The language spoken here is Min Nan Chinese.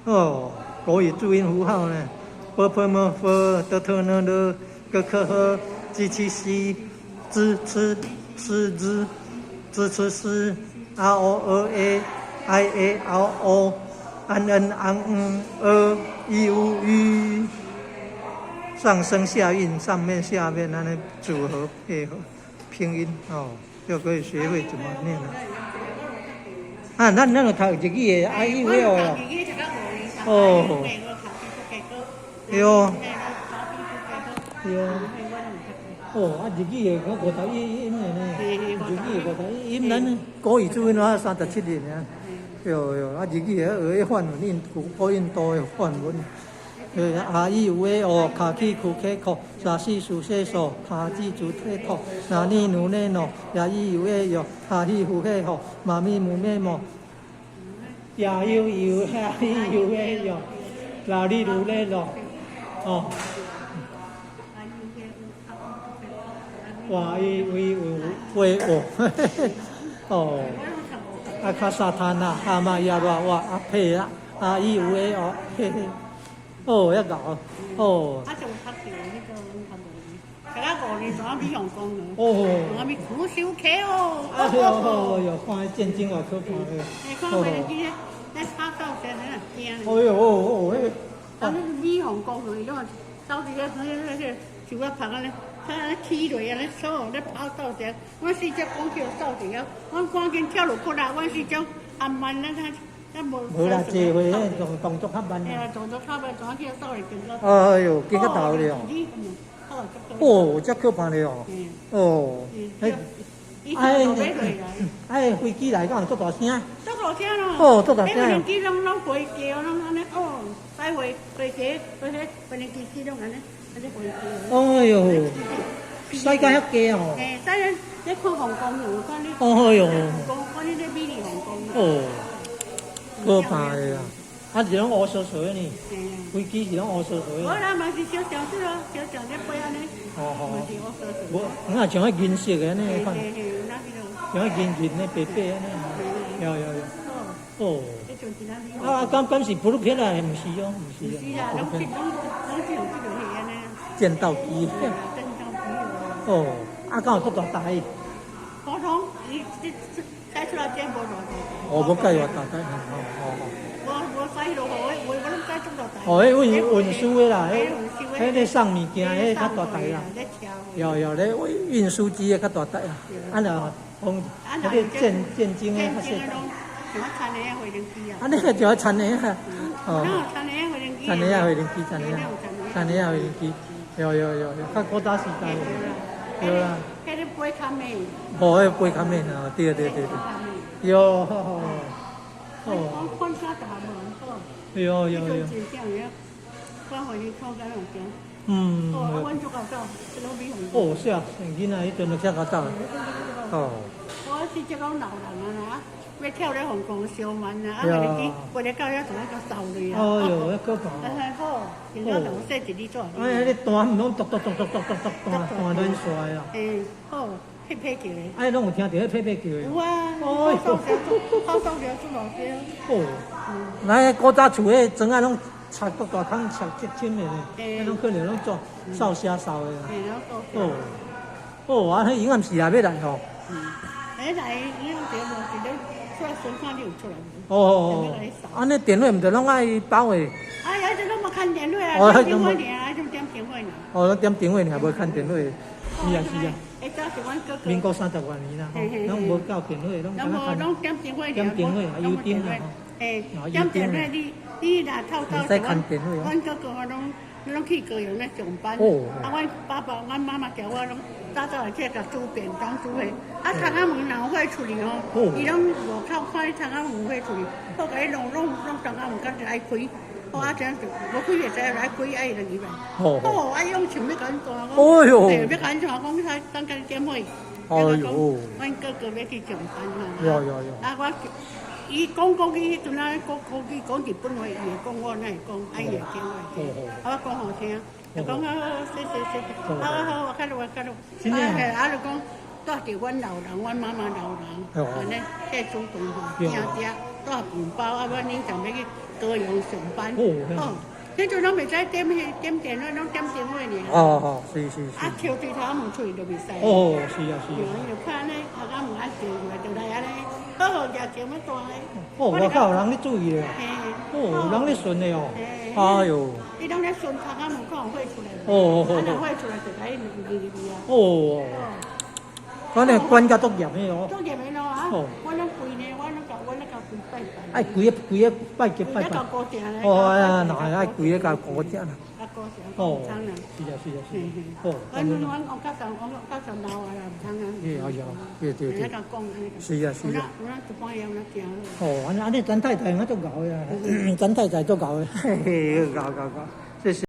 哦，國語注音符號呢？b p m f d t n l g k h j q c z ch s z z ch s r o e a i a r o n n ang n e u u，上聲下韻，上面下面按呢組合配合拼音哦，就可以學會怎麼念了。啊，咱有讀日語的，啊伊有哦。哦。對哦。對哦。哦，啊日語的講51音的呢，日語的51音，咱國語注音話37音爾。對對，啊日語的學彼梵文，印古印度的梵文。啊伊有欸哦，卡去庫克扣，沙西數西索，卡基祖特托，那尼努內諾，呀伊有欸喲，哈希呼嘿吼，媽咪母咩莫，呀呦呦哈伊有欸喲，拉里魯內諾，哦。哇伊威有威哦，哦，阿卡薩塔那阿瑪亞羅哇阿佩啊，阿伊有欸哦，嘿嘿。哦，遐𠢕，哦。啊，就讀著彼個較無讀啊5年就啊美皇宮了。哦。啊咪苦修客哦。啊喲喲，看彼戰爭偌可怕的。欸，看袂記咧，咧拍鬥聲咧驚。哎喲哦哦，彼。啊，那美皇宮伊攏走佇咧，彼個樹仔旁安呢，啊按呢起落按呢掃咧拍鬥聲，阮四隻講叫掃佇遐，阮趕緊跳落骨力，阮四隻暗慢咱咱。無啦，坐火動作較慢。嘿啊，動作較慢，怎去掃會緊到？哎喲，緊較頭咧哦。哦，遮可怕咧哦。哦。哎，哎，飛機來敢有足大聲？足大聲咯！哦，足大聲。飛機攏攏飛機，攏按呢哦，擺飛飛機，飛機飛機攏按呢，按呢飛機。哎喲，使到遐低哦。嘿，使咧看皇宮有看你。哦喲。看你咧美麗皇宮。哦。可怕的啊！啊是攏烏趖趖的呢，飛機是攏烏趖趖的。無啦，嘛是小小只咯，小小咧飛按呢。哦哦。無，我像彼銀色的按呢款，像彼銀銀的白白按呢。有有有。哦。啊，敢是普魯片啊？毋是哦，毋是。毋是啦，攏是攏攏是用這個彼按呢。戰鬥機。戰鬥機哦。啊，敢有足大台？普通，伊這這開出來這無大台。哦，無計偌大台，哦哦哦。無無使落雨，我攏使足大台。哦，彼運運輸的啦，彼彼咧送物件，彼較大台啦。有有咧運輸機的較大台啦。啊若講，彼個戰爭的較細台。像田螺仔飛行機啊。啊，你個像田螺仔。哦。田螺仔飛行機。田螺仔飛行機，田螺仔。田螺仔飛行機，有有有有，較古早時代的。對啦。彼個飛較慢。哦，彼個飛較慢啊，對對對對。喲。哦。看啥大無好。有有有。嗯。哦，阮足𠢕走，哦，是啊，囡仔彼陣就遮𠢕走。哦。我是這講老人啊，欲跳咧皇宮燒萬啊，啊，飛機飛咧到遐就愛共掃落啊。哦喲，遐可怕。好，然後就細一日做。哎，彼彈毋攏篤篤篤篤篤篤篤彈彈連續啊。嘿，好，拍拍叫的。哎，攏有聽著彼拍拍叫的。有啊。哦。好掃聲，出大聲。哦。來古早厝彼磚仔攏拆足大空，拆足深的呢，彼攏可能攏做掃聲掃的啦。哦。哦，啊，彼永遠是也欲來吼。嗯。欲來，伊攏對無是咧出來巡看，你有出來無？哦哦哦。按呢電火毋著攏愛包的。哎呀，這攏無牽電火啊，點燈火爾，種點燈火爾。哦，攏點燈火爾，無牽電火。是啊是啊。民國30外年啦，攏無夠電火，攏攏點燈火，點燈火啊，油燈啊吼。嘿，點電火你你若透早，阮哥哥攏攏去高雄咧上班，啊，阮爸爸、阮媽媽叫我攏早早起來共煮便當煮彼，啊，窗仔門若有火出去吼，伊攏外口看窗仔門火出去，好共伊弄弄弄窗仔門敢就愛開，好啊，這樣就無開會使來開，啊伊就入來。哦，啊伊攏想欲共阮帶，講，欲共阮帶，講他等共點火。哎喲，阮哥哥欲去上班啊。有有有。啊，我伊講國語彼陣啊，講國語講日本話，伊會講，我哪會講，啊伊會聽我會聽，啊我講予聽，就講好好謝謝謝謝，好好我較落我較落，啊嘿，啊就講帶著阮老人，阮媽媽老人，按呢，彼主動吼，定定，帶飯包啊，阮奶想欲去高雄上班。哦。彼陣攏袂使點彼點電話，攏點電話爾。哦哦，是是是。啊，抽對頭仔門出去就袂使。哦，是啊是啊。伊就看按呢，頭仔門啊跳過來就來按呢，好好舉這麼大个。哦，外口有人咧注意咧。哦，有人咧巡的哦。哎喲。伊攏咧巡頭仔門看有火出來無？哦哦啊，若火出來就共伊入入去啊。哦。反正管甲足嚴的哦。足嚴的咯啊！我攏規呢，我攏共規拜拜。愛規個規個拜拜拜拜。哦，啊，若係愛規個共顧正啦。哦，是啊是啊是啊。哦。阮阮我較受我較受鬧啊啦，毋通啊。哎呀，對對對。是啊是啊。有咱一般會有咱驚。哦，按呢按呢曾太太我足𠢕的啊，曾太太足𠢕的，嘿嘿，𠢕𠢕𠢕，謝謝。